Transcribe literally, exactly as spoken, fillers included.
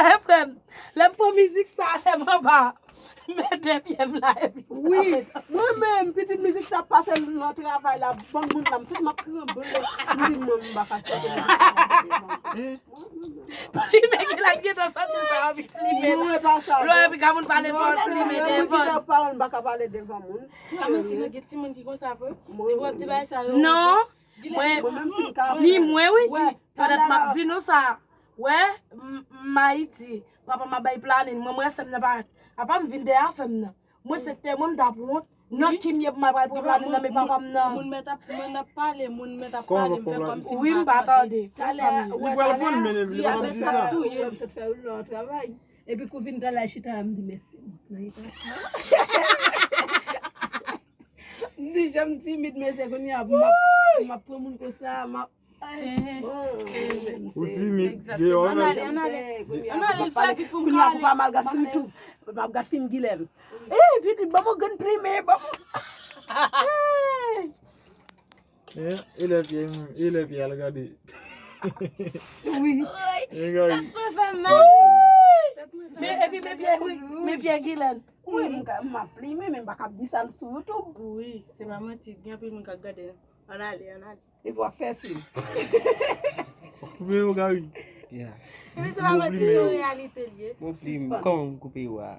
E frè m, lè m pran mizik sa, lè m anba, m mete pye m la epi. Wi, mwen menm, pitit mizik sa ap pase nan travay la, bann moun la, m santi m ap tranble. M di mwen, m pa ka sipòte mizik sa ap pase devan. Plimen ki la gentan santi sa anvi plimen. Non, e pa sa. Lò epi ka moun pale pawòl plimen devan. Pawòl m pa ka pale devan moun. Sa manti, gen timoun ki konsa vre. Depi w ap di bagay sa yo. Non, mwen, Mwen menm si m ka ni mwen wi. Wè, Petèt m ap di nou sa. Wè, m- m Ayiti, papa m ap bay planin, mwen mwen sèm nan pa. Apa m vin dèyè afè m nan. Mwen se te mwen m t ap wont. Nan ki m ye pou m al pran planin nan men papa m nan. Moun mèt ap moun ap pale, moun mèt ap Kòman pale, m fè papa m- kòm si m Wi, m pa pa tande. Tande. Konsa m ye. Li pral prann men li pa di sa. Tou ye, m sot fè yon lòt travay. Epi kou vin tan la chita la, m di mèsi. Nan eta sa. M di jan m timid, men se kounye a m ap m ap pran moun konsa, m ap Ou timid, deyò Ann la. ale, ann ale. Ann ale, l fè vit pou m Kounye ka a pou pa ale. Malga sou YouTube. M ap gad fim Gilèm. Eh, pitit, ban m yon grenn plimen, ban m. Eh, elèv ye, elèv ye al gade. Wi. E gade. Mwen fè mal. Men epi men pye wi, men pye Gilèm. Wi, m ka- m ap plimen, men m pa kab di sa sou YouTube. Wi, se pa manti, gen anpil moun k ap gade. Ann ale, ann ale. Epi w ap fè sou. Koupe yo, Gary. Yeah. Epi se pa manti, se yon reyalite l ye. Bon plim, kòman m koupe yo a?